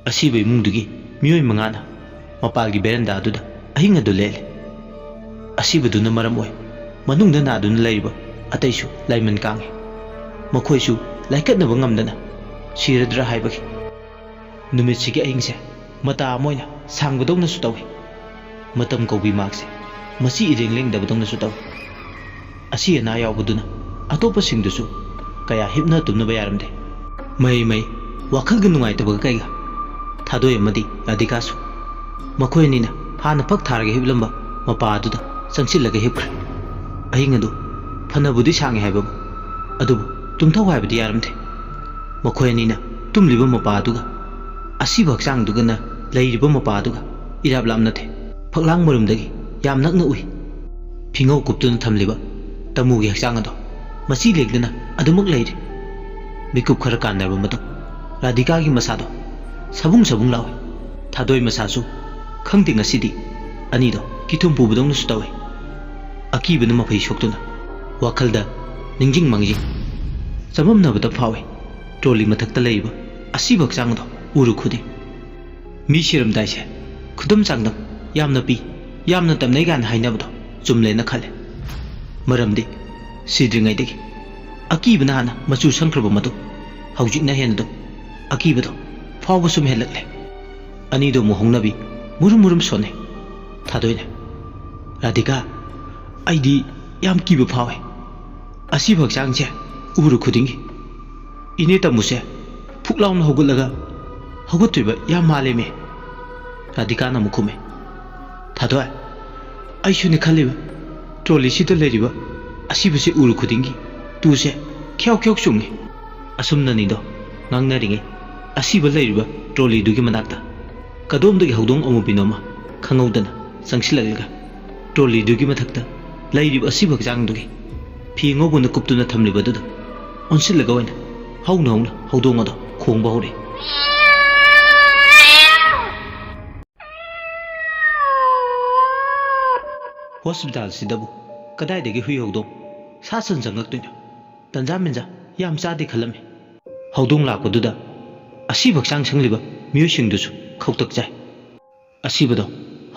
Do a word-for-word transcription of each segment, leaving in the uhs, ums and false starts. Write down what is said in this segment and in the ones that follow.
ꯑꯁꯤꯕ ꯏꯃꯨꯡꯗꯨꯒꯤ ꯃꯤꯑꯣꯏ ꯃꯉꯥꯅ ꯃꯄꯥꯜꯒꯤ ꯕꯦꯔꯟꯗꯥ ꯑꯗꯨꯗ ꯑꯍꯤꯡ ꯑꯗꯨ ꯂꯦꯜꯂꯤ꯫ ꯑꯁꯤꯕꯗꯨꯅ ꯃꯔꯝ ꯑꯣꯏ ꯃꯅꯨꯡꯗ ꯅꯥꯗꯨꯅ ꯂꯩꯔꯤꯕ ꯑꯇꯩꯁꯨ ꯂꯥꯏꯃꯟ ꯀꯥꯡꯉꯤ꯫ ꯃꯈꯣꯏꯁꯨ ꯂꯥꯏꯀꯠꯅꯕ ꯉꯝꯗꯅ ꯁꯤꯔꯗ꯭ꯔꯥ ꯍꯥꯏꯕꯒꯤ꯫ ꯅꯨꯃꯤꯠꯁꯤꯒꯤ ꯑꯍꯤꯡꯁꯦ ꯃꯇꯥ ꯑꯃ ꯑꯣꯏꯅ ꯁꯥꯡꯕꯗꯧꯅꯁꯨ ꯇꯧꯏ꯫ ꯃꯇꯝ ꯀꯧꯕꯤ ꯃꯥꯛꯁꯦ ꯃꯁꯤ ꯏꯔꯦꯡ ꯂꯦꯡꯗꯕꯗꯧꯅꯁꯨ ꯇꯧꯏ꯫ ꯑꯁꯤ ꯑꯅꯥ ꯌꯥꯎꯕꯗꯨꯅ ꯑꯇꯣꯞꯄꯁꯤꯡꯗꯨꯁꯨ ꯀꯌꯥ ꯍꯤꯞꯅ ꯇꯨꯝꯅꯕ ꯌꯥꯔꯝꯗꯦ꯫ ꯃꯍꯩ ꯃꯍꯩ ꯋꯥꯈꯜꯒ ꯅꯨꯡꯉꯥꯏꯇꯕꯒ ꯀꯩꯒ ꯊꯥꯗꯣꯏ ꯑꯃꯗꯤ ꯔꯥꯙꯤꯀꯥꯁꯨ ꯃꯈꯣꯏ ꯑꯅꯤꯅ ꯍꯥꯟꯅ ꯐꯛ ꯊꯥꯔꯒ ꯍꯤꯞꯂꯝꯕ ꯃꯄꯥ ꯑꯗꯨꯗ ꯆꯪꯁꯤꯜꯂꯒ ꯍꯤꯞꯈ꯭ꯔꯦ꯫ ꯑꯍꯤꯡ ꯑꯗꯨ ꯐꯅꯕꯨꯗꯤ ꯁꯥꯡꯉꯦ ꯍꯥꯏꯕꯕꯨ, ꯑꯗꯨꯕꯨ ꯇꯨꯝꯊꯧ ꯍꯥꯏꯕꯗꯤ ꯌꯥꯔꯝꯗꯦ꯫ ꯃꯈꯣꯏ ꯑꯅꯤꯅ ꯇꯨꯝꯂꯤꯕ ꯃꯄꯥ ꯑꯗꯨꯒ ꯑꯁꯤꯕ ꯍꯛꯆꯥꯡꯗꯨꯒꯅ ꯂꯩꯔꯤꯕ ꯃꯄꯥ ꯑꯗꯨꯒ ꯏꯔꯥꯞ ꯂꯥꯞꯅꯗꯦ꯫ ꯐꯛꯂꯥꯡ ꯃꯔꯨꯝꯗꯒꯤ ꯌꯥꯝ ꯅꯛꯅ ꯎꯏ꯫ ꯐꯤꯉꯧ ꯀꯨꯞꯇꯨꯅ ꯊꯝꯂꯤꯕ ꯇꯃꯨꯒꯤ ꯍꯛꯆꯥꯡ ꯑꯗꯣ ꯃꯆꯤ ꯂꯦꯡꯗꯅ ꯑꯗꯨꯃꯛ ꯂꯩꯔꯤ꯫ ꯃꯤꯀꯨꯞ ꯈꯔ ꯀꯥꯟꯅꯔꯕ ꯃꯇꯨꯡ ꯔꯥꯙꯤꯀꯥꯒꯤ ꯃꯁꯥꯗꯣ ꯁꯕꯨꯡ ꯁꯕꯨꯡ ꯂꯥꯎꯏ꯫ ꯊꯥꯗꯣꯏ ꯃꯁꯥꯁꯨ ꯈꯪꯗꯦ ꯉꯁꯤꯗꯤ ꯑꯅꯤꯗꯣ ꯀꯤꯊꯨꯝ ꯄꯨꯕꯗꯧꯅꯁꯨ ꯇꯧꯏ꯫ ꯑꯀꯤꯕꯅ ꯃꯐꯩ ꯁꯣꯛꯇꯨꯅ ꯋꯥꯈꯜꯗ ꯅꯤꯡꯖꯤꯡ ꯃꯥꯡꯖꯤꯡ ꯆꯃꯝꯅꯕꯇ ꯐꯥꯎꯏ꯫ ꯇ꯭ꯔꯣꯂꯤ ꯃꯊꯛꯇ ꯂꯩꯔꯤꯕ ꯑꯁꯤꯕ ꯍꯛꯆꯥꯡ ꯑꯗꯣ ꯎꯔꯨ ꯈꯨꯗꯤꯡ꯫ ꯃꯤ ꯁꯤꯔꯝꯗꯥꯏꯁꯦ ꯈꯨꯗꯝ ꯆꯥꯡꯗꯝ ꯌꯥꯝꯅ ꯄꯤ, ꯌꯥꯝꯅ ꯇꯝꯅꯩ ꯀꯥꯏꯅ ꯍꯥꯏꯅꯕꯗꯣ ꯆꯨꯝꯂꯦꯅ ꯈꯜꯂꯦ꯫ ꯃꯔꯝꯗꯤ ꯁꯤꯗ꯭ꯔꯤꯉꯩꯗꯒꯤ ꯑꯀꯤꯕꯅ ꯍꯥꯟꯅ ꯃꯆꯨ ꯁꯪꯈ꯭ꯔꯕ ꯃꯇꯨꯡ ꯍꯧꯖꯤꯛꯅ ꯍꯦꯟꯅ ꯑꯗꯨꯝ ꯑꯀꯤꯕꯗꯣ ꯐꯥꯎꯕ ꯁꯨꯝ ꯍꯦꯜꯂꯛꯂꯦ꯫ ꯑꯅꯤꯗꯣ ꯑꯃꯨꯛ ꯍꯧꯅꯕꯤ ꯃꯨꯔꯨꯝ ꯃꯨꯔꯨꯝ ꯁꯣꯟꯅꯩ꯫ ꯊꯥꯗꯣꯏꯅ, "ꯔꯥꯙꯤꯀꯥ, ꯑꯩꯗꯤ ꯌꯥꯝ ꯀꯤꯕ ꯐꯥꯎꯋꯦ꯫ ꯑꯁꯤꯕ ꯍꯛꯆꯥꯡꯁꯦ ꯎꯔꯨ ꯈꯨꯗꯤꯡꯒꯤ ꯏꯅꯦ ꯇꯝꯃꯨꯁꯦ ꯐꯨꯛ ꯂꯥꯎꯅ ꯍꯧꯒꯠꯂꯒ ꯍꯧꯒꯠꯇꯣꯏꯕ ꯌꯥꯝ ꯃꯥꯜꯂꯦꯃꯦ"꯫ ꯔꯥꯙꯤꯀꯥꯅ ꯑꯃꯨꯛ ꯈꯨꯝꯃꯦ, "ꯊꯥꯗꯣꯏ, ꯑꯩꯁꯨꯅꯦ ꯈꯜꯂꯤꯕ, ꯇ꯭ꯔꯣꯂꯤꯁꯤꯗ ꯂꯩꯔꯤꯕ ꯑꯁꯤꯕꯁꯦ ꯎꯔꯨ ꯈꯨꯗꯤꯡꯒꯤ ꯇꯨꯁꯦ ꯈ꯭ꯌꯥꯎ ꯈ꯭ꯌꯥꯎ ꯆꯨꯡꯉꯤ"꯫ ꯑꯁꯨꯝꯅꯅꯤꯗꯣ ꯉꯥꯡꯅꯔꯤꯉꯩ ꯑꯁꯤꯕ ꯂꯩꯔꯤꯕ ꯇ꯭ꯔꯣꯂꯤꯗꯨꯒꯤ ꯃꯅꯥꯛꯇ ꯀꯗꯣꯝꯗꯒꯤ ꯍꯧꯗꯣꯡ ꯑꯃꯨꯕꯤꯅꯣꯃ ꯈꯪꯍꯧꯗꯅ ꯆꯪꯁꯤꯜꯂꯛꯂꯒ ꯇ꯭ꯔꯣꯂꯤꯗꯨꯒꯤ ꯃꯊꯛꯇ ꯂꯩꯔꯤꯕ ꯑꯁꯤꯕ ꯍꯛꯆꯥꯡꯗꯨꯒꯤ ꯐꯤ ꯑꯉꯧꯕꯅ ꯀꯨꯞꯇꯨꯅ ꯊꯝꯂꯤꯕꯗꯨꯗ ꯑꯣꯟꯁꯤꯜꯂꯒ ꯑꯣꯏꯅ ꯍꯧꯅ ꯍꯧꯅ ꯍꯧꯗꯣꯡ ꯑꯗꯣ ꯈꯣꯡꯕ ꯍꯧꯔꯛꯏ꯫ ꯍꯣꯁꯄꯤꯇꯥꯜꯁꯤꯗꯕꯨ ꯀꯗꯥꯏꯗꯒꯤ ꯍꯨꯏ ꯍꯧꯗꯣꯡ ꯁꯥ ꯁꯟ ꯆꯪꯂꯛꯇꯣꯏꯅꯣ? ꯇꯟꯖꯥ ꯃꯦꯟꯖꯥ ꯌꯥꯝ ꯆꯥꯗꯦ ꯈꯜꯂꯝꯃꯤ꯫ ꯍꯧꯗꯣꯡ ꯂꯥꯛꯄꯗꯨꯗ ꯑꯁꯤꯕ ꯍꯛꯆꯥꯡ ꯁꯪꯂꯤꯕ ꯃꯤꯑꯣꯏꯁꯤꯡꯗꯨꯁꯨ ꯈꯧꯇꯛ ꯆꯥꯏ꯫ ꯑꯁꯤꯕꯗꯣ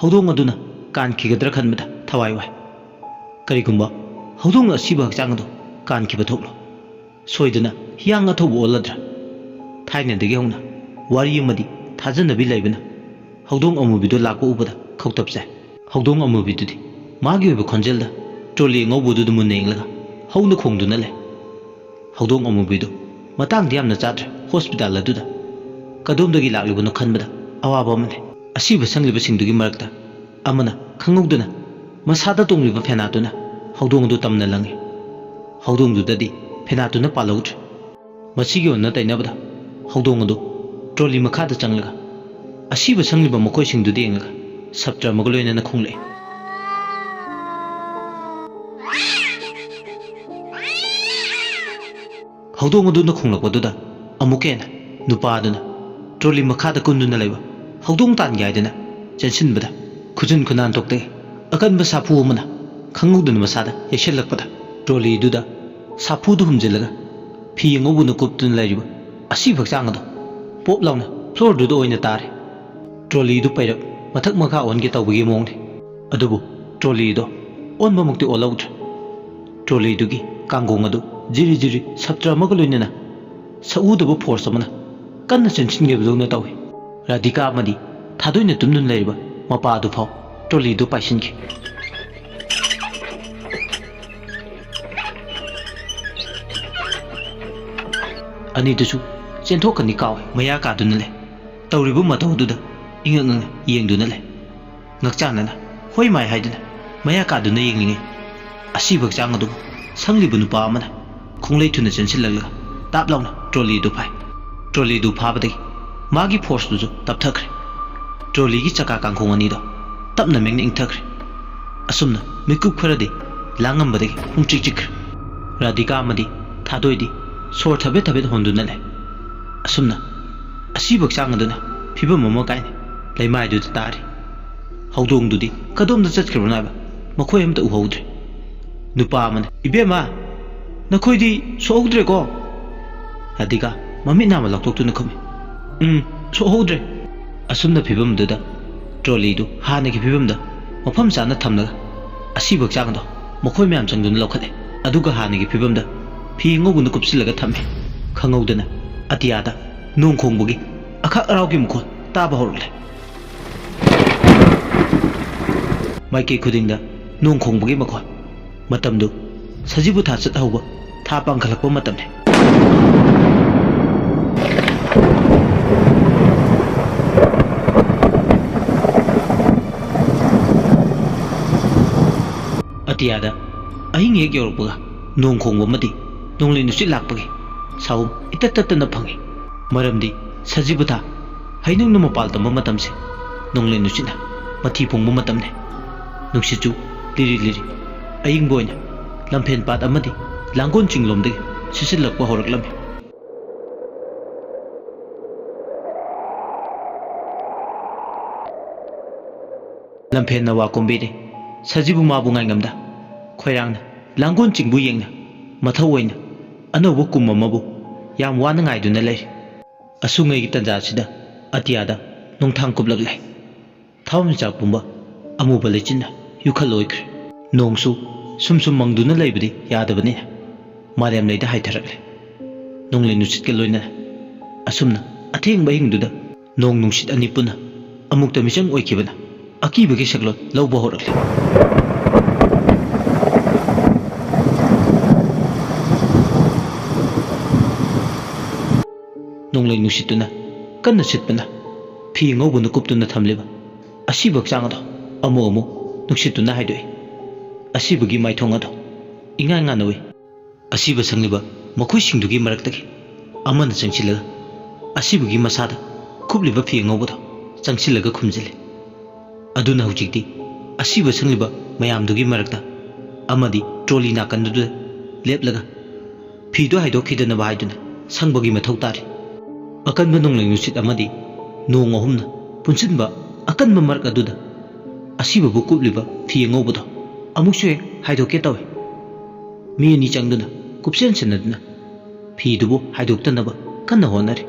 ꯍꯧꯗꯣꯡ ꯑꯗꯨꯅ ꯀꯥꯟꯈꯤꯒꯗ꯭ꯔꯥ ꯈꯟꯕꯗ ꯊꯋꯥꯏ ꯋꯥꯏ꯫ ꯀꯔꯤꯒꯨꯝꯕ ꯍꯧꯗꯣꯡꯅ ꯑꯁꯤꯕ ꯍꯛꯆꯥꯡ ꯑꯗꯨ ꯀꯥꯟꯈꯤꯕ ꯊꯣꯛꯂꯣ? ꯁꯣꯏꯗꯅ ꯍꯤꯌꯥꯡ ꯑꯊꯧꯕ ꯑꯣꯜꯂꯗ꯭ꯔꯥ? ꯊꯥꯏꯅꯗꯒꯤ ꯍꯧꯅ ꯋꯥꯔꯤ ꯑꯃꯗꯤ ꯊꯥꯖꯅꯕꯤ ꯂꯩꯕꯅ ꯍꯧꯗꯣꯡ ꯑꯃꯨꯕꯤꯗꯨ ꯂꯥꯛꯄ ꯎꯕꯗ ꯈꯧꯇꯛ ꯆꯥꯏ꯫ ꯍꯧꯗꯣꯡ ꯑꯃꯨꯕꯤꯗꯨꯗꯤ ꯃꯥꯒꯤ ꯑꯣꯏꯕ ꯈꯣꯟꯖꯦꯜꯗ ꯇ꯭ꯔꯣꯂꯤ ꯑꯉꯧꯕꯗꯨꯗ ꯃꯨꯟꯅ ꯌꯦꯡꯂꯒ ꯍꯧꯅ ꯈꯣꯡꯗꯨꯅ ꯂꯩ꯫ ꯍꯧꯗꯣꯡ ꯑꯃꯨꯕꯤꯗꯨ ꯃꯇꯥꯡꯗꯤ ꯌꯥꯝꯅ ꯆꯥꯗ꯭ꯔꯦ ꯍꯣꯁꯄꯤꯇꯥꯜ ꯑꯗꯨꯗ꯫ ꯀꯗꯣꯝꯗꯒꯤ ꯂꯥꯛꯂꯤꯕꯅꯣ ꯈꯟꯕꯗ ꯑꯋꯥꯕ ꯑꯃꯅꯤ꯫ ꯑꯁꯤꯕ ꯁꯪꯂꯤꯕꯁꯤꯡꯗꯨꯒꯤ ꯃꯔꯛꯇ ꯑꯃꯅ ꯈꯪꯍꯧꯗꯅ ꯃꯁꯥꯗ ꯇꯣꯡꯂꯤꯕ ꯐꯦꯅꯥꯠꯇꯨꯅ ꯍꯧꯗꯣꯡ ꯑꯗꯨ ꯇꯝꯅ ꯂꯪꯉꯤ꯫ ꯍꯧꯗꯣꯡꯗꯨꯗꯗꯤ ꯐꯦꯅꯥꯠꯇꯨꯅ ꯄꯥꯜꯍꯧꯗ꯭ꯔꯦ꯫ ꯃꯁꯤꯒꯤ ꯑꯣꯟꯅ ꯇꯩꯅꯕꯗ ꯍꯧꯗꯣꯡ ꯑꯗꯨ ꯇ꯭ꯔꯣꯂꯤ ꯃꯈꯥꯗ ꯆꯪꯂꯒ ꯑꯁꯤꯕ ꯁꯪꯂꯤꯕ ꯃꯈꯣꯏꯁꯤꯡꯗꯨꯗ ꯌꯦꯡꯂꯒ ꯁꯞꯇ꯭ꯔ ꯑꯃꯒ ꯂꯣꯏꯅꯅ ꯈꯣꯡꯂꯛꯏ꯫ ꯍꯧꯗꯣꯡ ꯑꯗꯨꯅ ꯈꯣꯡꯂꯛꯄꯗꯨꯗ ꯑꯃꯨꯛꯀ ꯍꯦꯟꯅ ꯅꯨꯄꯥ ꯑꯗꯨꯅ ꯇ꯭ꯔꯣꯂꯤ ꯃꯈꯥꯗ ꯀꯨꯟꯗꯨꯅ ꯂꯩꯕ ꯍꯧꯗꯣꯡ ꯇꯥꯟꯒꯦ ꯍꯥꯏꯗꯨꯅ ꯆꯦꯟꯁꯤꯟꯕꯗ ꯈꯨꯖꯤꯟ ꯈꯨꯅꯥꯟꯊꯣꯛꯇꯒꯤ ꯑꯀꯟꯕ ꯁꯥꯐꯨ ꯑꯃꯅ ꯈꯪꯍꯧꯗꯅ ꯃꯁꯥꯗ ꯌꯩꯁꯤꯜꯂꯛꯄꯗ ꯇ꯭ꯔꯣꯂꯤꯗꯨꯗ ꯁꯥꯐꯨꯗꯨ ꯍꯨꯝꯖꯤꯜꯂꯒ ꯐꯤ ꯑꯉꯧꯕꯅ ꯀꯨꯞꯇꯨꯅ ꯂꯩꯔꯤꯕ ꯑꯁꯤꯕ ꯍꯛꯆꯥꯡ ꯑꯗꯣ ꯄꯣꯞ ꯂꯥꯎꯅ ꯐ꯭ꯂꯣꯔꯗꯨꯗ ꯑꯣꯏꯅ ꯇꯥꯔꯦ꯫ ꯇ꯭ꯔꯣꯂꯤꯗꯨ ꯄꯩꯔꯞ ꯃꯊꯛ ꯃꯈꯥ ꯑꯣꯟꯒꯦ ꯇꯧꯕꯒꯤ ꯃꯑꯣꯡꯅꯤ꯫ ꯑꯗꯨꯕꯨ ꯇ꯭ꯔꯣꯂꯤꯗꯣ ꯑꯣꯟꯕꯃꯛꯇꯤ ꯑꯣꯜꯍꯧꯗ꯭ꯔꯦ꯫ ꯇ꯭ꯔꯣꯂꯤꯗꯨꯒꯤ ꯀꯥꯡꯒꯣꯡ ꯑꯗꯨ ꯖꯤꯔꯤ ꯖꯤꯔꯤ ꯁꯞꯇ꯭ꯔ ꯑꯃꯒ ꯂꯣꯏꯅꯅ ꯁꯛꯎꯗꯕ ꯐꯣꯔꯁ ꯑꯃꯅ ꯀꯟꯅ ꯆꯦꯟꯁꯤꯟꯈꯤꯕꯗꯧꯅ ꯇꯧꯏ꯫ ꯔꯥꯙꯤꯀꯥ ꯑꯃꯗꯤ ꯊꯥꯗꯣꯏꯅ ꯇꯨꯝꯗꯨꯅ ꯂꯩꯔꯤꯕ ꯃꯄꯥ ꯑꯗꯨ ꯐꯥꯎ ꯇ꯭ꯔꯣꯂꯤꯗꯨ ꯄꯥꯏꯁꯤꯟꯈꯤ꯫ ꯑꯅꯤꯗꯨꯁꯨ ꯆꯦꯟꯊꯣꯛꯀꯅꯤ ꯀꯥꯎꯏ ꯃꯌꯥ ꯀꯥꯗꯨꯅ ꯂꯩ꯫ ꯇꯧꯔꯤꯕ ꯃꯇꯧꯗꯨꯗ ꯏꯉꯛ ꯉꯛꯅ ꯌꯦꯡꯗꯨꯅ ꯂꯩ꯫ ꯉꯛꯆꯥꯟꯅꯅ ꯍꯣꯏ ꯃꯥꯏ ꯍꯥꯏꯗꯨꯅ ꯃꯌꯥ ꯀꯥꯗꯨꯅ ꯌꯦꯡꯂꯤꯉꯩ ꯑꯁꯤꯕ ꯍꯛꯆꯥꯡ ꯑꯗꯨꯕꯨ ꯁꯪꯂꯤꯕ ꯅꯨꯄꯥ ꯑꯃꯅ ꯈꯣꯡꯂꯩ ꯊꯨꯅ ꯆꯦꯟꯁꯤꯜꯂꯛꯂꯒ ꯇꯥꯞ ꯂꯥꯎꯅ ꯇ꯭ꯔꯣꯂꯤꯗꯨ ꯐꯥꯏ꯫ ꯇ꯭ꯔꯣꯂꯤꯗꯨ ꯐꯥꯕꯗꯒꯤ ꯃꯥꯒꯤ ꯐꯣꯔꯁꯇꯨꯁꯨ ꯇꯞꯊꯈ꯭ꯔꯦ꯫ ꯇ꯭ꯔꯣꯂꯤꯒꯤ ꯆꯀꯥ ꯀꯥꯡꯈꯣꯡ ꯑꯅꯤꯗꯣ ꯇꯞꯅ ꯃꯦꯡꯅ ꯏꯪꯊꯈ꯭ꯔꯦ꯫ ꯑꯁꯨꯝꯅ ꯃꯤꯀꯨꯞ ꯈꯔꯗꯤ ꯂꯥꯡꯉꯝꯕꯗꯒꯤ ꯄꯨꯡꯆꯤꯛ ꯆꯤꯛꯈ꯭ꯔꯦ꯫ ꯔꯥꯙꯤꯀꯥ ꯑꯃꯗꯤ ꯊꯥꯗꯣꯏꯗꯤ ꯁꯣꯔ ꯊꯕꯦꯠ ꯊꯕꯦꯠ ꯍꯣꯟꯗꯨꯅ ꯂꯩ꯫ ꯑꯁꯨꯝꯅ ꯑꯁꯤꯕ ꯍꯛꯆꯥꯡ ꯑꯗꯨꯅ ꯐꯤꯕꯝ ꯑꯃ ꯀꯥꯏꯅ ꯂꯩꯃꯥꯏꯗꯨꯗ ꯇꯥꯔꯤ꯫ ꯍꯧꯗꯣꯡꯗꯨꯗꯤ ꯀꯗꯣꯝꯗ ꯆꯠꯈ꯭ꯔꯕꯅꯣ ꯍꯥꯏꯕ ꯃꯈꯣꯏ ꯑꯃꯇ ꯎꯍꯧꯗ꯭ꯔꯦ꯫ ꯅꯨꯄꯥ ꯑꯃꯅ, "ꯏꯕꯦꯝꯃ, ꯅꯈꯣꯏꯗꯤ ꯁꯣꯛꯍꯧꯗ꯭ꯔꯦꯀꯣ?" ꯔꯥꯙꯤꯀꯥ ꯃꯃꯤꯠ ꯅꯥꯝꯃ ꯂꯥꯎꯊꯣꯛꯇꯨꯅ ꯈꯨꯝꯃꯤ, "ꯎꯝ, ꯁꯣꯛꯍꯧꯗ꯭ꯔꯦ꯫ ꯑꯁꯨꯝꯅ ꯐꯤꯕꯝꯗꯨꯗ ꯇ꯭ꯔꯣꯂꯤꯗꯨ ꯍꯥꯟꯅꯒꯤ ꯐꯤꯕꯝꯗ ꯃꯐꯝ ꯆꯥꯅ ꯊꯝꯂꯒ ꯑꯁꯤꯕ ꯍꯛꯆꯥꯡ ꯑꯗꯣ ꯃꯈꯣꯏ ꯃꯌꯥꯝ ꯆꯪꯗꯨꯅ ꯂꯧꯈꯠꯂꯦ꯫ ꯑꯗꯨꯒ ꯍꯥꯟꯅꯒꯤ ꯐꯤꯕꯝꯗ ꯐꯤ ꯑꯉꯧꯕꯅ ꯀꯨꯞꯁꯤꯜꯂꯒ ꯊꯝꯃꯦ꯫ ꯈꯪꯍꯧꯗꯅ ꯑꯇꯤꯌꯥꯗ ꯅꯣꯡ ꯈꯣꯡꯕꯒꯤ ꯑꯈꯥꯛ ꯑꯔꯥꯎꯒꯤ ꯃꯈꯣꯜ ꯇꯥꯕ ꯍꯧꯔꯛꯂꯦ꯫ ꯃꯥꯏꯀꯩ ꯈꯨꯗꯤꯡꯗ ꯅꯣꯡ ꯈꯣꯡꯕꯒꯤ ꯃꯈꯣꯜ꯫ ꯃꯇꯝꯗꯨ ꯁꯖꯤꯕꯨ ꯊꯥ ꯆꯠꯍꯧꯕ, ꯊꯥ ꯄꯥꯡꯈꯠꯂꯛꯄ ꯃꯇꯝꯅꯤ꯫ ꯑꯇꯤꯌꯥꯗ ꯑꯍꯤꯡ ꯍꯦꯛ ꯌꯧꯔꯛꯄꯒ ꯅꯣꯡ ꯈꯣꯡꯕ ꯑꯃꯗꯤ ꯅꯣꯡꯂꯩ ꯅꯨꯡꯁꯤꯠ ꯂꯥꯛꯄꯒꯤ ꯁꯥꯍꯨꯝ ꯏꯇꯠ ꯇꯠꯇꯅ ꯐꯪꯏ꯫ ꯃꯔꯝꯗꯤ ꯁꯖꯤꯕꯨ ꯊꯥ ꯍꯩꯅꯧꯅ ꯃꯄꯥꯜ ꯇꯝꯕ ꯃꯇꯝꯁꯦ ꯅꯣꯡꯂꯩ ꯅꯨꯡꯁꯤꯠꯅ ꯃꯊꯤ ꯐꯣꯡꯕ ꯃꯇꯝꯅꯤ꯫ ꯅꯨꯡꯁꯤꯠꯁꯨ ꯂꯤꯔꯤ ꯂꯤꯔꯤ ꯑꯏꯪꯕ ꯑꯣꯏꯅ ꯂꯝꯐꯦꯟ ꯄꯥꯠ ꯑꯃꯗꯤ ꯂꯥꯡꯒꯣꯜ ꯆꯤꯡꯂꯣꯝꯗꯒꯤ ꯁꯤꯠꯆꯤꯜꯂꯛꯄ ꯍꯧꯔꯛꯂꯝꯃꯤ꯫ ꯂꯝꯐꯦꯟꯅ ꯋꯥ ꯀꯨꯝꯕꯤꯔꯦ꯫ ꯁꯖꯤꯕꯨ ꯃꯥꯕꯨ ꯉꯥꯏꯉꯝꯗ ꯈꯣꯏꯔꯥꯡꯅ ꯂꯥꯡꯒꯣꯜ ꯆꯤꯡꯕꯨ ꯌꯦꯡꯅ ꯃꯊꯧ ꯑꯣꯏꯅ ꯑꯅꯧꯕ ꯀꯨꯝ ꯑꯃꯕꯨ ꯌꯥꯝ ꯋꯥꯅ ꯉꯥꯏꯗꯨꯅ ꯂꯩꯔꯤ꯫ ꯑꯁꯨꯉꯩꯒꯤ ꯇꯟꯖꯥꯁꯤꯗ ꯑꯇꯤꯌꯥꯗ ꯅꯣꯡꯊꯥꯡ ꯀꯨꯞꯂꯛꯂꯦ꯫ ꯊꯋꯥꯟꯃꯤꯆꯥꯛ ꯄꯨꯝꯕ ꯑꯃꯨꯕ ꯂꯩꯆꯤꯟꯅ ꯌꯨꯈꯠ ꯑꯣꯏꯈ꯭ꯔꯦ꯫ ꯅꯣꯡꯁꯨ ꯁꯨꯝ ꯁꯨꯝ ꯃꯪꯗꯨꯅ ꯂꯩꯕꯗꯤ ꯌꯥꯗꯕꯅꯤꯅ ꯃꯥꯂꯦꯝ ꯂꯩꯗ ꯍꯥꯏꯊꯔꯛꯂꯦ꯫ ꯅꯣꯡꯂꯩ ꯅꯨꯡꯁꯤꯠꯀ ꯂꯣꯏꯅꯅ ꯑꯁꯨꯝꯅ ꯑꯊꯦꯡꯕ ꯑꯍꯤꯡꯗꯨꯗ ꯅꯣꯡ ꯅꯨꯡꯁꯤꯠ ꯑꯅꯤ ꯄꯨꯟꯅ ꯑꯃꯨꯛꯇ ꯃꯤꯆꯪ ꯑꯣꯏꯈꯤꯕꯅ ꯑꯀꯤꯕꯒꯤ ꯁꯛꯂꯣꯟ ꯂꯧꯕ ꯍꯧꯔꯛꯂꯦ꯫ ꯅꯣꯡꯂꯩ ꯅꯨꯡꯁꯤꯠꯇꯨꯅ ꯀꯟꯅ ꯁꯤꯠꯄꯅ ꯐꯤ ꯑꯉꯧꯕꯅ ꯀꯨꯞꯇꯨꯅ ꯊꯝꯂꯤꯕ ꯑꯁꯤꯕ ꯍꯛꯆꯥꯡ ꯑꯗꯣ ꯑꯃꯨꯛ ꯑꯃꯨꯛ ꯅꯨꯡꯁꯤꯠꯇꯨꯅ ꯍꯥꯏꯗꯣꯛꯏ꯫ ꯑꯁꯤꯕꯒꯤ ꯃꯥꯏꯊꯣꯡ ꯑꯗꯣ ꯏꯉꯥꯟ ꯉꯥꯟꯅ ꯎꯏ꯫ ꯑꯁꯤꯕ ꯁꯪꯂꯤꯕ ꯃꯈꯣꯏꯁꯤꯡꯗꯨꯒꯤ ꯃꯔꯛꯇꯒꯤ ꯑꯃꯅ ꯆꯪꯁꯤꯜꯂꯒ ꯑꯁꯤꯕꯒꯤ ꯃꯁꯥꯗ ꯀꯨꯞꯂꯤꯕ ꯐꯤ ꯑꯉꯧꯕꯗꯣ ꯆꯪꯁꯤꯜꯂꯒ ꯈꯨꯝꯖꯤꯜꯂꯤ꯫ ꯑꯗꯨꯅ ꯍꯧꯖꯤꯛꯇꯤ ꯑꯁꯤꯕ ꯁꯪꯂꯤꯕ ꯃꯌꯥꯝꯗꯨꯒꯤ ꯃꯔꯛꯇ ꯑꯃꯗꯤ ꯇ꯭ꯔꯣꯂꯤ ꯅꯥꯀꯟꯗꯨꯗ ꯂꯦꯞꯂꯒ ꯐꯤꯗꯨ ꯍꯥꯏꯗꯣꯛꯈꯤꯗꯅꯕ ꯍꯥꯏꯗꯨꯅ ꯁꯪꯕꯒꯤ ꯃꯊꯧ ꯇꯥꯔꯤ꯫ ꯑꯀꯟꯕ ꯅꯣꯡꯂꯩ ꯅꯨꯡꯁꯤꯠ ꯑꯃꯗꯤ ꯅꯣꯡ ꯑꯍꯨꯝꯅ ꯄꯨꯟꯁꯤꯟꯕ ꯑꯀꯟꯕ ꯃꯔꯛ ꯑꯗꯨꯗ ꯑꯁꯤꯕꯕꯨ ꯀꯨꯞꯂꯤꯕ ꯐꯤ ꯑꯉꯧꯕꯗꯣ ꯑꯃꯨꯛꯁꯨ ꯍꯦꯛ ꯍꯥꯏꯗꯣꯛꯀꯦ ꯇꯧꯏ꯫ ꯃꯤ ꯑꯅꯤ ꯆꯪꯗꯨꯅ ꯀꯨꯞꯁꯦꯟ ꯁꯦꯟꯅꯗꯨꯅ ꯐꯤꯗꯨꯕꯨ ꯍꯥꯏꯗꯣꯛꯇꯅꯕ ꯀꯟꯅ ꯍꯣꯠꯅꯔꯤ꯫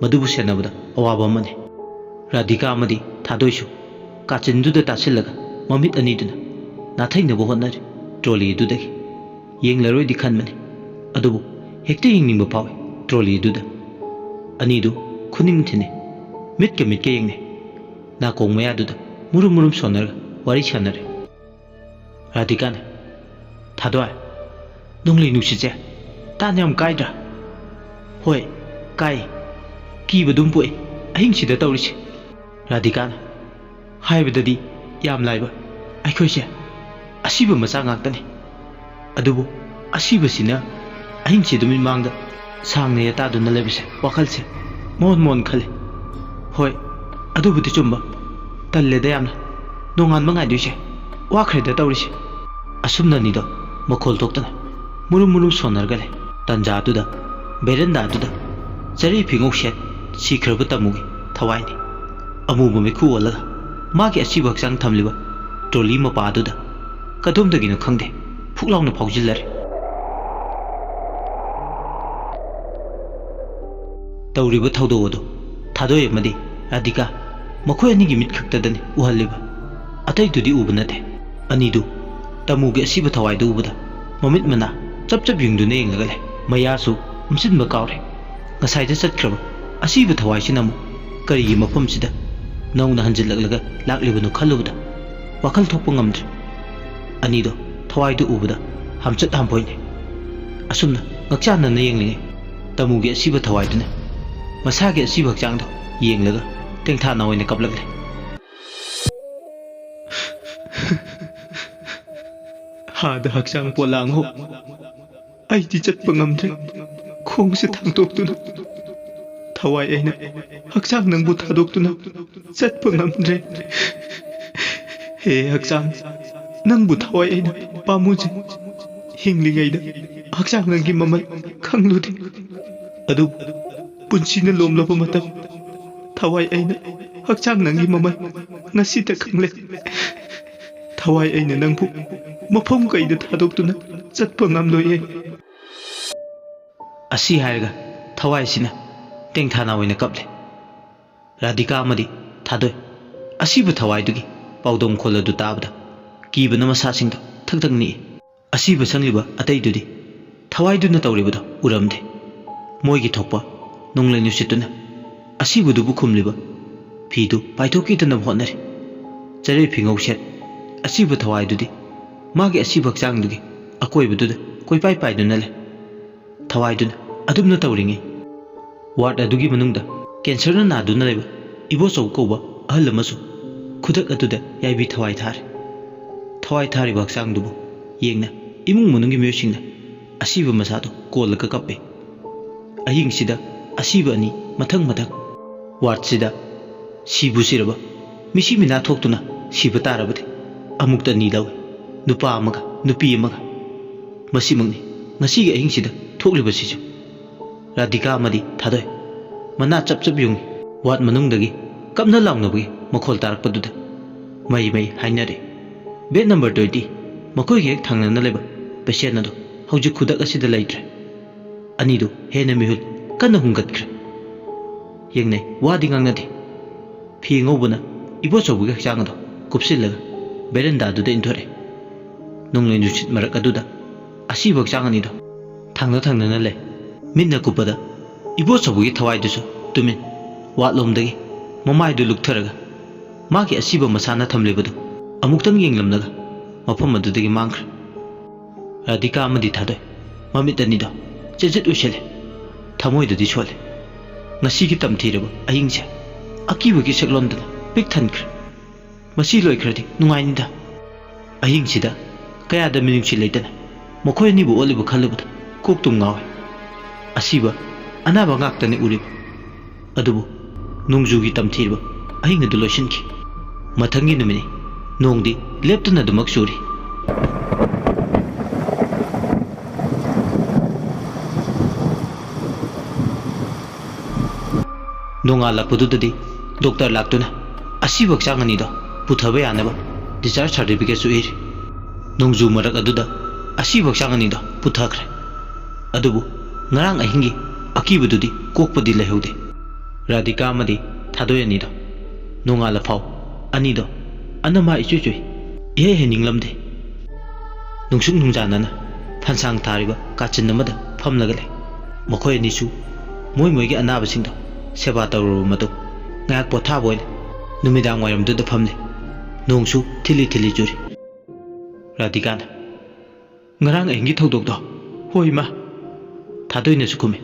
ꯃꯗꯨꯕꯨ ꯁꯦꯟꯅꯕꯗ ꯑꯋꯥꯕ ꯑꯃꯅꯤ꯫ ꯔꯥꯙꯤꯀꯥ ꯑꯃꯗꯤ ꯊꯥꯗꯣꯏꯁꯨ ꯀꯥꯆꯤꯟꯗꯨꯗ ꯇꯥꯁꯤꯜꯂꯒ ꯃꯃꯤꯠ ꯑꯅꯤꯗꯨꯅ ꯅꯥꯊꯩꯅꯕ ꯍꯣꯠꯅꯔꯤ ꯇ꯭ꯔꯣꯂꯤ ꯑꯗꯨꯗꯒꯤ꯫ ꯌꯦꯡꯂꯔꯣꯏꯗꯤ ꯈꯟꯕꯅꯤ, ꯑꯗꯨꯕꯨ ꯍꯦꯛꯇ ꯌꯦꯡꯅꯤꯡꯕ ꯐꯥꯎꯏ ꯇ꯭ꯔꯣꯂꯤ ꯑꯗꯨꯗ꯫ ꯑꯅꯤꯗꯨ ꯈꯨꯅꯤꯡ ꯊꯤꯟꯅꯩ, ꯃꯤꯠꯀ ꯃꯤꯠꯀ ꯌꯦꯡꯅꯩ, ꯅꯥꯀꯣꯡ ꯃꯌꯥꯗꯨꯗ ꯃꯨꯔꯨꯝ ꯃꯨꯔꯨꯝ ꯁꯣꯟꯅꯔꯒ ꯋꯥꯔꯤ ꯁꯥꯟꯅꯔꯤ꯫ ꯔꯥꯙꯤꯀꯥꯅ, "ꯊꯥꯗꯣꯏ, ꯅꯣꯡꯂꯩ ꯅꯨꯡꯁꯤꯠꯁꯦ ꯇꯥꯟ ꯌꯥꯝ ꯀꯥꯏꯗ꯭ꯔꯥ?" "ꯍꯣꯏ, ꯀꯥꯏ꯫ ꯀꯤꯕ ꯑꯗꯨꯝ ꯄꯣꯛꯏ ꯑꯍꯤꯡꯁꯤꯗ ꯇꯧꯔꯤꯁꯦ꯫" ꯔꯥꯙꯤꯀꯥꯅ, "ꯍꯥꯏꯕꯗꯗꯤ ꯌꯥꯝ ꯂꯥꯏꯕ, ꯑꯩꯈꯣꯏꯁꯦ ꯑꯁꯤꯕ ꯃꯆꯥ ꯉꯥꯛꯇꯅꯤ꯫ ꯑꯗꯨꯕꯨ ꯑꯁꯤꯕꯁꯤꯅ ꯑꯍꯤꯡꯁꯤꯗ ꯃꯤꯠꯃꯥꯡꯗ ꯁꯥꯡꯅ ꯌꯦꯇꯥꯗꯨꯅ ꯂꯩꯕꯁꯦ ꯋꯥꯈꯜꯁꯦ ꯃꯣꯟ ꯃꯣꯟ ꯈꯜꯂꯤ꯫ ꯍꯣꯏ, ꯑꯗꯨꯕꯨꯗꯤ ꯆꯨꯝꯕ꯫ ꯇꯜꯂꯦꯗ ꯌꯥꯝꯅ꯫ ꯅꯣꯡꯉꯥꯟꯕ ꯉꯥꯏꯗꯣꯏꯁꯦ ꯋꯥꯈ꯭ꯔꯦꯗ ꯇꯧꯔꯤꯁꯦ꯫" ꯑꯁꯨꯝꯅ ꯑꯅꯤꯗꯣ ꯃꯈꯣꯜ ꯊꯣꯛꯇꯅ ꯃꯨꯔꯨꯝ ꯃꯨꯔꯨꯝ ꯁꯣꯟꯅꯔꯒ ꯂꯩ꯫ ꯇꯟꯖꯥꯗꯨꯗ ꯕꯦꯔꯟꯗꯥꯗꯨꯗ ꯆꯔꯩ ꯐꯤꯉꯧ ꯁꯦꯠ ꯁꯤꯈ꯭ꯔꯕ ꯇꯥꯃꯨꯒꯤ ꯊꯋꯥꯏꯅꯤ꯫ ꯑꯃꯨꯕ ꯃꯩꯈꯨ ꯑꯣꯜꯂꯒ ꯃꯥꯒꯤ ꯑꯁꯤꯕ ꯍꯛꯆꯥꯡ ꯊꯝꯂꯤꯕ ꯇ꯭ꯔꯣꯂꯤ ꯃꯄꯥꯗꯨꯗ ꯀꯗꯣꯝꯗꯒꯤꯅꯣ ꯈꯪꯗꯦ ꯐꯨꯛ ꯂꯥꯎꯅ ꯐꯥꯎꯖꯤꯜꯂꯔꯦ꯫ ꯇꯧꯔꯤꯕ ꯊꯧꯗꯣꯛ ꯑꯗꯨ ꯊꯥꯗꯣꯏ ꯑꯃꯗꯤ ꯔꯥꯙꯤꯀꯥ ꯃꯈꯣꯏ ꯑꯅꯤꯒꯤ ꯃꯤꯠ ꯈꯛꯇꯗꯅꯤ ꯎꯍꯜꯂꯤꯕ꯫ ꯑꯇꯩꯗꯨꯗꯤ ꯎꯕ ꯅꯠꯇꯦ꯫ ꯑꯅꯤꯗꯨ ꯇꯥꯃꯨꯒꯤ ꯑꯁꯤꯕ ꯊꯋꯥꯏꯗꯨ ꯎꯕꯗ ꯃꯃꯤꯠ ꯃꯅꯥ ꯆꯞ ꯆꯞ ꯌꯨꯡꯗꯨꯅ ꯌꯦꯡꯂꯒ ꯂꯩ꯫ ꯃꯌꯥꯁꯨ ꯎꯝꯁꯤꯟꯕ ꯀꯥꯎꯔꯦ꯫ ꯉꯁꯥꯏꯗ ꯆꯠꯈ꯭ꯔꯕ ꯑꯁꯤꯕ ꯊꯋꯥꯏꯁꯤꯅ ꯑꯃꯨꯛ ꯀꯔꯤꯒꯤ ꯃꯐꯝꯁꯤꯗ ꯅꯧꯅ ꯍꯟꯖꯤꯜꯂꯛꯂꯒ ꯂꯥꯛꯂꯤꯕꯅꯣ ꯈꯜꯂꯨꯕꯗ ꯋꯥꯈꯜ ꯊꯣꯛꯄ ꯉꯝꯗ꯭ꯔꯦ꯫ ꯑꯅꯤꯗꯣ ꯊꯋꯥꯏꯗꯨ ꯎꯕꯗ ꯍꯥꯝꯆꯠ ꯍꯥꯝꯕꯣꯏꯅꯩ꯫ ꯑꯁꯨꯝꯅ ꯉꯛꯆꯥꯟꯅꯅ ꯌꯦꯡꯂꯤꯉꯩ ꯇꯥꯃꯨꯒꯤ ꯑꯁꯤꯕ ꯊꯋꯥꯏꯗꯨꯅ ꯃꯁꯥꯒꯤ ꯑꯁꯤꯕ ꯍꯛꯆꯥꯡꯗꯣ ꯌꯦꯡꯂꯒ ꯇꯦꯡꯊꯥꯅ ꯑꯣꯏꯅ ꯀꯞꯂꯛꯂꯦ꯫ "ꯍꯥꯗ ꯍꯛꯆꯥꯡ ꯄꯣꯂꯥꯡꯍꯣ, ꯑꯩꯗꯤ ꯆꯠꯄ ꯉꯝꯗ꯭ꯔꯦ꯫ ꯈꯣꯡꯁꯦ ꯊꯥꯡꯗꯣꯛꯇꯨꯅ ꯊꯋꯥꯏ ꯑꯩꯅ ꯍꯛꯆꯥꯡ ꯅꯪꯕꯨ ꯊꯥꯗꯣꯛꯇꯨꯅ ꯆꯠꯄ ꯉꯝꯗ꯭ꯔꯦ꯫ ꯍꯦ ꯍꯛꯆꯥꯡ, ꯅꯪꯕꯨ ꯊꯋꯥꯏ ꯑꯩꯅ ꯄꯥꯝꯃꯨꯖꯩ꯫ ꯍꯤꯡꯂꯤꯉꯩꯗ ꯍꯛꯆꯥꯡ ꯅꯪꯒꯤ ꯃꯃꯜ ꯈꯪꯂꯨꯗꯦ꯫ ꯑꯗꯨꯕꯨ ꯄꯨꯟꯁꯤꯅ ꯂꯣꯝꯂꯕ ꯃꯇꯝ ꯊꯋꯥꯏ ꯑꯩꯅ ꯍꯛꯆꯥꯡ ꯅꯪꯒꯤ ꯃꯃꯜ ꯉꯁꯤꯇ ꯈꯪꯂꯦ꯫ ꯊꯋꯥꯏ ꯑꯩꯅ ꯅꯪꯕꯨ ꯃꯐꯝ ꯀꯩꯗ ꯊꯥꯗꯣꯛꯇꯨꯅ ꯆꯠꯄ ꯉꯝꯂꯣꯏꯌꯦ꯫" ꯑꯁꯤ ꯍꯥꯏꯔꯒ ꯊꯋꯥꯏꯁꯤꯅ ꯇꯦꯡꯊꯥꯅ ꯑꯣꯏꯅ ꯀꯞꯂꯦ꯫ ꯔꯥꯙꯤꯀꯥ ꯑꯃꯗꯤ ꯊꯥꯗꯣꯏ ꯑꯁꯤꯕ ꯊꯋꯥꯏꯗꯨꯒꯤ ꯄꯥꯎꯗꯝ ꯈꯣꯜ ꯑꯗꯨ ꯇꯥꯕꯗ ꯀꯤꯕꯅ ꯃꯁꯥꯁꯤꯡꯗꯣ ꯊꯛ ꯊꯛ ꯅꯤꯛꯏ꯫ ꯑꯁꯤꯕ ꯁꯪꯂꯤꯕ ꯑꯇꯩꯗꯨꯗꯤ ꯊꯋꯥꯏꯗꯨꯅ ꯇꯧꯔꯤꯕꯗꯣ ꯎꯔꯝꯗꯦ꯫ ꯃꯣꯏꯒꯤ ꯊꯣꯛꯄ ꯅꯣꯡꯂꯩ ꯅꯨꯡꯁꯤꯠꯇꯨꯅ ꯑꯁꯤꯕꯗꯨꯕꯨ ꯈꯨꯝꯂꯤꯕ ꯐꯤꯗꯨ ꯄꯥꯏꯊꯣꯛꯈꯤꯗꯅꯕ ꯍꯣꯠꯅꯔꯤ꯫ ꯆꯔꯩ ꯐꯤꯉꯧ ꯁꯦꯠ ꯑꯁꯤꯕ ꯊꯋꯥꯏꯗꯨꯗꯤ ꯃꯥꯒꯤ ꯑꯁꯤꯕ ꯍꯛꯆꯥꯡꯗꯨꯒꯤ ꯑꯀꯣꯏꯕꯗꯨꯗ ꯀꯣꯏꯄꯥꯏ ꯄꯥꯏꯗꯨꯅ ꯂꯩ꯫ ꯊꯋꯥꯏꯗꯨꯅ ꯑꯗꯨꯝꯅ ꯇꯧꯔꯤꯉꯩ, ꯋꯥꯔꯗ ꯑꯗꯨꯒꯤ ꯃꯅꯨꯡꯗ ꯀꯦꯟꯁꯔꯅ ꯅꯥꯗꯨꯅ ꯂꯩꯕ ꯏꯕꯣꯆꯧ ꯀꯧꯕ ꯑꯍꯜ ꯑꯃꯁꯨ ꯈꯨꯗꯛ ꯑꯗꯨꯗ ꯌꯥꯏꯕꯤ ꯊꯋꯥꯏ ꯊꯥꯔꯦ꯫ ꯊꯋꯥꯏ ꯊꯥꯔꯤꯕ ꯍꯛꯆꯥꯡꯗꯨꯕꯨ ꯌꯦꯡꯅ ꯏꯃꯨꯡ ꯃꯅꯨꯡꯒꯤ ꯃꯤꯑꯣꯏꯁꯤꯡꯅ ꯑꯁꯤꯕ ꯃꯁꯥꯗꯨ ꯀꯣꯜꯂꯒ ꯀꯞꯄꯤ꯫ ꯑꯍꯤꯡꯁꯤꯗ ꯑꯁꯤꯕ ꯑꯅꯤ ꯃꯊꯪ ꯃꯊꯪ ꯋꯥꯔꯗꯁꯤꯗ ꯁꯤꯕꯨ ꯁꯤꯔꯕ, ꯃꯤꯁꯤ ꯃꯤꯅꯥ ꯊꯣꯛꯇꯨꯅ ꯁꯤꯕ ꯇꯥꯔꯕꯗꯤ ꯑꯃꯨꯛꯇ ꯑꯅꯤ ꯂꯧꯏ, ꯅꯨꯄꯥ ꯑꯃꯒ ꯅꯨꯄꯤ ꯑꯃꯒ꯫ ꯃꯁꯤꯃꯛꯅꯤ ꯉꯁꯤꯒꯤ ꯑꯍꯤꯡꯁꯤꯗ ꯊꯣꯛꯂꯤꯕꯁꯤꯁꯨ꯫ ꯔꯥꯙꯤꯀꯥ ꯑꯃꯗꯤ ꯊꯥꯗꯣꯏ ꯃꯅꯥ ꯆꯞ ꯆꯞ ꯌꯨꯡꯏ꯫ ꯋꯥꯔꯗ ꯃꯅꯨꯡꯗꯒꯤ ꯀꯞꯅ ꯂꯥꯎꯅꯕꯒꯤ ꯃꯈꯣꯜ ꯇꯥꯔꯛꯄꯗꯨꯗ ꯃꯩ ꯃꯩ ꯍꯥꯏꯅꯔꯦ꯫ ꯕꯦꯗ ꯅꯝꯕꯔ ꯇ꯭ꯋꯦꯟꯇꯤ, ꯃꯈꯣꯏꯒꯤ ꯍꯦꯛ ꯊꯪꯅꯅ ꯂꯩꯕ ꯄꯦꯁꯦꯟ ꯑꯗꯨ ꯍꯧꯖꯤꯛ ꯈꯨꯗꯛ ꯑꯁꯤꯗ ꯂꯩꯇ꯭ꯔꯦ꯫ ꯑꯅꯤꯗꯨ ꯍꯦꯟꯅ ꯃꯤꯍꯨꯜ ꯀꯟꯅ ꯍꯨꯝꯒꯠꯈ꯭ꯔꯦ꯫ ꯌꯦꯡꯅꯩ, ꯋꯥꯗꯤ ꯉꯥꯡꯅꯗꯦ꯫ ꯐꯤ ꯑꯉꯧꯕꯅ ꯏꯕꯣꯆꯧꯕꯒꯤ ꯍꯛꯆꯥꯡ ꯑꯗꯨ ꯀꯨꯞꯁꯤꯜꯂꯒ ꯕꯦꯔꯦꯟꯗꯥꯗꯨꯗ ꯏꯟꯊꯣꯔꯛꯏ꯫ ꯅꯣꯡꯂꯩ ꯅꯨꯡꯁꯤꯠ ꯃꯔꯛ ꯑꯗꯨꯗ ꯑꯁꯤꯕ ꯍꯛꯆꯥꯡ ꯑꯅꯤꯗꯣ ꯊꯪꯅ ꯊꯪꯅꯅ ꯂꯩ꯫ ꯃꯤꯠꯅ ꯀꯨꯞꯄꯗ ꯏꯕꯣꯆꯧꯕꯒꯤ ꯊꯋꯥꯏꯗꯨꯁꯨ ꯇꯨꯃꯤꯟ, ꯋꯥꯠꯂꯣꯝꯗꯒꯤ ꯃꯃꯥꯏꯗꯨ ꯂꯨꯛꯊꯔꯒ ꯃꯥꯒꯤ ꯑꯁꯤꯕ ꯃꯁꯥꯅ ꯊꯝꯂꯤꯕꯗꯨ ꯑꯃꯨꯛꯇꯪ ꯌꯦꯡꯂꯝꯂꯒ ꯃꯐꯝ ꯑꯗꯨꯗꯒꯤ ꯃꯥꯡꯈ꯭ꯔꯦ꯫ ꯔꯥꯙꯤꯀꯥ ꯑꯃꯗꯤ ꯊꯥꯗꯣꯏ ꯃꯃꯤꯠ ꯑꯅꯤꯗꯣ ꯆꯦꯖꯦꯠ ꯎꯏꯁꯤꯜꯂꯦ꯫ ꯊꯃꯣꯏꯗꯗꯤ ꯁꯣꯜꯂꯦ꯫ ꯉꯁꯤꯒꯤ ꯇꯝꯊꯤꯔꯕ ꯑꯍꯤꯡꯁꯦ ꯑꯀꯤꯕꯒꯤ ꯁꯛꯂꯣꯟꯗꯨꯅ ꯄꯤꯛ ꯊꯟꯈ꯭ꯔꯦ꯫ ꯃꯁꯤ ꯂꯣꯏꯈ꯭ꯔꯗꯤ ꯅꯨꯡꯉꯥꯏꯅꯤꯗ꯫ ꯑꯍꯤꯡꯁꯤꯗ ꯀꯌꯥꯗ ꯃꯤꯅꯨꯡꯁꯤ ꯂꯩꯇꯅ ꯃꯈꯣꯏ ꯑꯅꯤꯕꯨ ꯑꯣꯠꯂꯤꯕ ꯈꯜꯂꯨꯕꯗ ꯀꯣꯛ ꯇꯨꯝ ꯉꯥꯎꯏ꯫ ꯑꯁꯤꯕ ꯑꯅꯥꯕ ꯉꯥꯛꯇꯅꯤ ꯎꯔꯤꯕ꯫ ꯑꯗꯨꯕꯨ ꯅꯣꯡꯖꯨꯒꯤ ꯇꯝꯊꯤꯔꯕ ꯑꯍꯤꯡ ꯑꯗꯨ ꯂꯣꯏꯁꯤꯟꯈꯤ꯫ ꯃꯊꯪꯒꯤ ꯅꯨꯃꯤꯠꯅꯤ꯫ ꯅꯣꯡꯗꯤ ꯂꯦꯞꯇꯅ ꯑꯗꯨꯃꯛ ꯆꯨꯔꯤ꯫ ꯅꯣꯡꯉꯥꯜꯂꯛꯄꯗꯨꯗꯗꯤ ꯗꯣꯛꯇꯔ ꯂꯥꯛꯇꯨꯅ ꯑꯁꯤꯕ ꯍꯛꯆꯥꯡ ꯑꯅꯤꯗꯣ ꯄꯨꯊꯕ ꯌꯥꯅꯕ ꯗꯤꯁꯆꯥꯔꯖ ꯁꯥꯔꯇꯤꯐꯤꯀꯦꯠꯁꯨ ꯏꯔꯤ꯫ ꯅꯣꯡꯖꯨ ꯃꯔꯛ ꯑꯗꯨꯗ ꯑꯁꯤꯕ ꯍꯛꯆꯥꯡ ꯑꯅꯤꯗꯣ ꯄꯨꯊꯈ꯭ꯔꯦ꯫ ꯑꯗꯨꯕꯨ ꯉꯔꯥꯡ ꯑꯍꯤꯡꯒꯤ ꯑꯀꯤꯕꯗꯨꯗꯤ ꯀꯣꯛꯄꯗꯤ ꯂꯩꯍꯧꯗꯦ꯫ ꯔꯥꯙꯤꯀꯥ ꯑꯃꯗꯤ ꯊꯥꯗꯣꯏ ꯑꯅꯤꯗꯣ ꯅꯣꯡꯉꯥꯜꯂ ꯐꯥꯎ ꯑꯅꯤꯗꯣ ꯑꯅꯃꯥ ꯏꯆꯨ ꯆꯨꯏ꯫ ꯏꯍꯩ ꯍꯩꯅꯤꯡꯂꯝꯗꯦ꯫ ꯅꯨꯡꯁꯨꯛ ꯅꯨꯡꯖꯥꯅꯅ ꯐꯟꯁꯥꯡ ꯊꯥꯔꯤꯕ ꯀꯥꯆꯤꯟ ꯑꯃꯗ ꯐꯝꯂꯒ ꯂꯩ꯫ ꯃꯈꯣꯏ ꯑꯅꯤꯁꯨ ꯃꯣꯏ ꯃꯣꯏꯒꯤ ꯑꯅꯥꯕꯁꯤꯡꯗꯣ ꯁꯦꯕꯥ ꯇꯧꯔꯨꯔꯕ ꯃꯇꯨꯡ ꯉꯥꯏꯍꯥꯛ ꯄꯣꯊꯥꯕ ꯑꯣꯏꯅ ꯅꯨꯃꯤꯗꯥꯡ ꯋꯥꯏꯔꯝꯗꯨꯗ ꯐꯝꯂꯤ꯫ ꯅꯣꯡꯁꯨ ꯊꯤꯜꯂꯤ ꯊꯤꯜꯂꯤ ꯆꯨꯔꯤ꯫ ꯔꯥꯙꯤꯀꯥꯅ, "ꯉꯔꯥꯡ ꯑꯍꯤꯡꯒꯤ ꯊꯧꯗꯣꯛꯇꯣ?" "ꯍꯣꯏ, ꯏꯃꯥ꯫" ꯊꯥꯗꯣꯏꯅꯁꯨ ꯈꯨꯝꯃꯤ꯫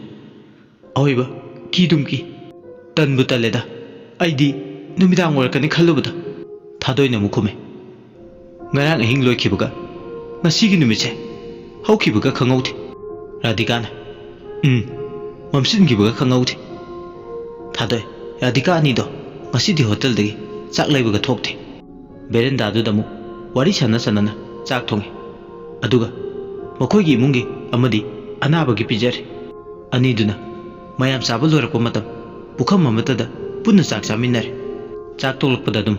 "ꯑꯑꯣꯏꯕ ꯀꯤꯗꯨꯝ ꯀꯤ꯫ ꯇꯟꯕꯨ ꯇꯜꯂꯦꯗ꯫ ꯑꯩꯗꯤ ꯅꯨꯃꯤꯗꯥꯡ ꯑꯣꯏꯔꯛꯀꯅꯤ ꯈꯜꯂꯨꯕꯗ꯫" ꯊꯥꯗꯣꯏꯅ ꯑꯃꯨꯛ ꯈꯨꯝꯃꯤ꯫ "ꯉꯔꯥꯡ ꯑꯍꯤꯡ ꯂꯣꯏꯈꯤꯕꯒ ꯉꯁꯤꯒꯤ ꯅꯨꯃꯤꯠꯁꯦ ꯍꯧꯈꯤꯕꯒ ꯈꯪꯍꯧꯗꯦ꯫" ꯔꯥꯙꯤꯀꯥꯅ, "ꯎꯝ, ꯃꯝꯁꯤꯟꯈꯤꯕꯒ ꯈꯪꯍꯧꯗꯦ꯫" ꯊꯥꯗꯣꯏ, ꯔꯥꯙꯤꯀꯥ ꯑꯅꯤꯗꯣ ꯉꯁꯤꯗꯤ ꯍꯣꯇꯦꯜꯗꯒꯤ ꯆꯥꯛ ꯂꯩꯕꯒ ꯊꯣꯛꯇꯦ꯫ ꯕꯦꯔꯦꯟꯗꯥꯗꯨꯗ ꯑꯃꯨꯛ ꯋꯥꯔꯤ ꯁꯥꯟꯅ ꯁꯥꯟꯅꯅ ꯆꯥꯛ ꯊꯣꯡꯉꯤ꯫ ꯑꯗꯨꯒ ꯃꯈꯣꯏꯒꯤ ꯏꯃꯨꯡꯒꯤ ꯑꯃꯗꯤ ꯑꯅꯥꯕꯒꯤ ꯄꯤꯖꯔꯤ꯫ ꯑꯅꯤꯗꯨꯅ ꯃꯌꯥꯝ ꯆꯥꯕ ꯂꯣꯏꯔꯛꯄ ꯃꯇꯝ ꯄꯨꯈꯝ ꯑꯃꯠꯇꯗ ꯄꯨꯟꯅ ꯆꯥꯛ ꯆꯥꯃꯤꯟꯅꯔꯦ꯫ ꯆꯥꯛ ꯇꯣꯛꯂꯛꯄꯗ ꯑꯗꯨꯝ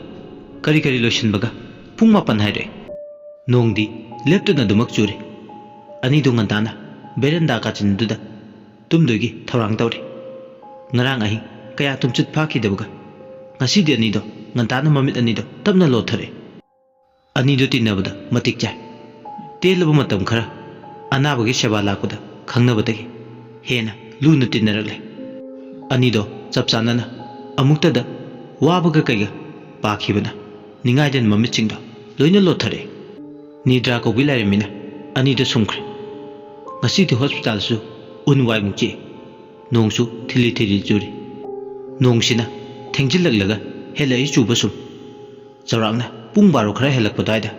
ꯀꯔꯤ ꯀꯔꯤ ꯂꯣꯏꯁꯤꯟꯕꯒ ꯄꯨꯡ ꯃꯥꯄꯟ ꯍꯥꯏꯔꯛꯑꯦ꯫ ꯅꯣꯡꯗꯤ ꯂꯦꯞꯇꯅ ꯑꯗꯨꯃꯛ ꯆꯨꯔꯤ꯫ ꯑꯅꯤꯗꯨ ꯉꯟꯇꯥꯅ ꯕꯦꯔꯦꯟꯗꯥ ꯀꯥꯆꯤꯟꯗꯨꯗ ꯇꯨꯝꯗꯣꯏꯒꯤ ꯊꯧꯔꯥꯡ ꯇꯧꯔꯤ꯫ ꯉꯔꯥꯡ ꯑꯍꯤꯡ ꯀꯌꯥ ꯇꯨꯝꯆꯤꯠ ꯐꯥꯈꯤꯗꯕꯒ ꯉꯁꯤꯗꯤ ꯑꯅꯤꯗꯣ ꯉꯟꯇꯥꯅ ꯃꯃꯤꯠ ꯑꯅꯤꯗꯣ ꯇꯞꯅ ꯂꯣꯠꯊꯔꯛꯏ꯫ ꯑꯅꯤꯗꯣ ꯇꯤꯟꯅꯕꯗ ꯃꯇꯤꯛ ꯆꯥꯏ꯫ ꯇꯦꯜꯂꯕ ꯃꯇꯝ ꯈꯔ ꯑꯅꯥꯕꯒꯤ ꯁꯦꯕꯥ ꯂꯥꯛꯄꯗ ꯈꯪꯅꯕꯗꯒꯤ ꯍꯦꯟꯅ ꯂꯨꯅ ꯇꯤꯟꯅꯔꯛꯂꯦ꯫ ꯑꯅꯤꯗꯣ ꯆꯞ ꯆꯥꯅꯅ ꯑꯃꯨꯛꯇꯗ ꯋꯥꯕꯒ ꯀꯩꯒ ꯄꯥꯈꯤꯕꯅ ꯅꯤꯡꯉꯥꯏꯗꯅ ꯃꯃꯤꯠꯁꯤꯡꯗꯣ ꯂꯣꯏꯅ ꯂꯣꯠꯊꯔꯛꯏ꯫ ꯅꯤꯗ꯭ꯔꯥ ꯀꯧꯕꯤ ꯂꯥꯏꯔꯦꯝꯕꯤꯅ ꯑꯅꯤꯗꯣ ꯁꯨꯝꯈ꯭ꯔꯦ꯫ ꯉꯁꯤꯗꯤ ꯍꯣꯁꯄꯤꯇꯥꯜꯁꯨ ꯎꯟ ꯋꯥꯏꯃꯨꯛ ꯆꯤꯛꯏ꯫ ꯅꯣꯡꯁꯨ ꯊꯤꯂꯤ ꯊꯤꯂꯤ ꯆꯨꯔꯤ꯫ ꯅꯣꯡꯁꯤꯅ ꯊꯦꯡꯖꯤꯜꯂꯛꯂꯒ ꯍꯦꯜꯂꯛꯏ ꯆꯨꯕ ꯁꯨꯝ꯫ ꯆꯥꯎꯔꯥꯛꯅ ꯄꯨꯡ ꯕꯥꯔꯣ ꯈꯔ ꯍꯦꯜꯂꯛꯄ ꯑꯗꯨꯋꯥꯏꯗ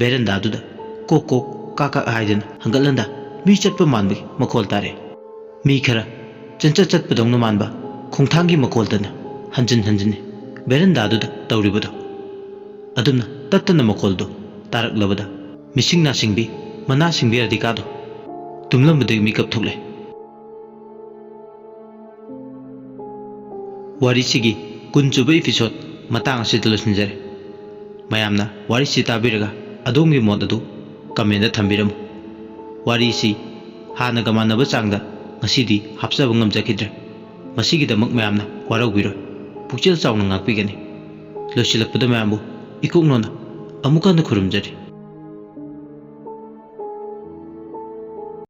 ꯕꯦꯔꯦꯟꯗꯥꯗꯨꯗ ꯀꯣꯛ ꯀꯣꯛ ꯀꯥꯛ ꯀꯥꯛ ꯍꯥꯏꯗꯅ ꯍꯪꯒꯠ ꯍꯟꯗ ꯃꯤ ꯆꯠꯄ ꯃꯥꯟꯕꯒꯤ ꯃꯈꯣꯜ ꯇꯥꯔꯛꯑꯦ꯫ ꯃꯤ ꯈꯔ ꯆꯦꯟꯆꯠ ꯆꯠꯄꯗꯧꯅ ꯃꯥꯟꯕ ꯈꯣꯡꯊꯥꯡꯒꯤ ꯃꯈꯣꯜꯗꯅ ꯍꯟꯖꯤꯟ ꯍꯟꯖꯤꯟ ꯕꯦꯔꯦꯟꯗꯥꯗꯨꯗ ꯇꯧꯔꯤꯕꯗꯣ꯫ ꯑꯗꯨꯝꯅ ꯇꯠꯇꯅ ꯃꯈꯣꯜꯗꯨ ꯇꯥꯔꯛꯂꯕꯗ ꯃꯤꯁꯤꯡ ꯅꯥꯁꯤꯡꯕꯤ, ꯃꯅꯥ ꯁꯤꯡꯕꯤ ꯔꯥꯙꯤꯀꯥꯗꯣ ꯇꯨꯝꯂꯝꯕꯗꯒꯤ ꯃꯤꯀꯞ ꯊꯣꯛꯂꯦ꯫ ꯋꯥꯔꯤꯁꯤꯒꯤ ꯀꯨꯟ ꯁꯨꯕ ꯏꯄꯤꯁꯣꯠ ꯃꯇꯥꯡ ꯑꯁꯤꯗ ꯂꯣꯏꯁꯤꯟꯖꯔꯦ꯫ ꯃꯌꯥꯝꯅ ꯋꯥꯔꯤꯁꯤ ꯇꯥꯕꯤꯔꯒ ꯑꯗꯣꯝꯒꯤ ꯃꯣꯠ ꯑꯗꯨ ꯀꯃꯦꯟꯗ ꯊꯝꯕꯤꯔꯝꯃꯨ꯫ ꯋꯥꯔꯤꯁꯤ ꯍꯥꯟꯅꯒ ꯃꯥꯟꯅꯕ ꯆꯥꯡꯗ ꯉꯁꯤꯗꯤ ꯍꯥꯞꯆꯕ ꯉꯝꯖꯈꯤꯗ꯭ꯔꯦ꯫ ꯃꯁꯤꯒꯤꯗꯃꯛ ꯃꯌꯥꯝꯅ ꯋꯥꯔꯧꯕꯤꯔꯣꯏ꯫ ꯄꯨꯛꯆꯦꯜ ꯆꯥꯎꯅ ꯉꯥꯛꯄꯤꯒꯅꯤ꯫ ꯂꯣꯏꯁꯤꯜꯂꯛꯄꯗ ꯃꯌꯥꯝꯕꯨ ꯏꯀꯣꯛ ꯅꯣꯟꯅ ꯑꯃꯨꯛ ꯍꯟꯅ ꯈꯨꯔꯨꯝꯖꯔꯤ꯫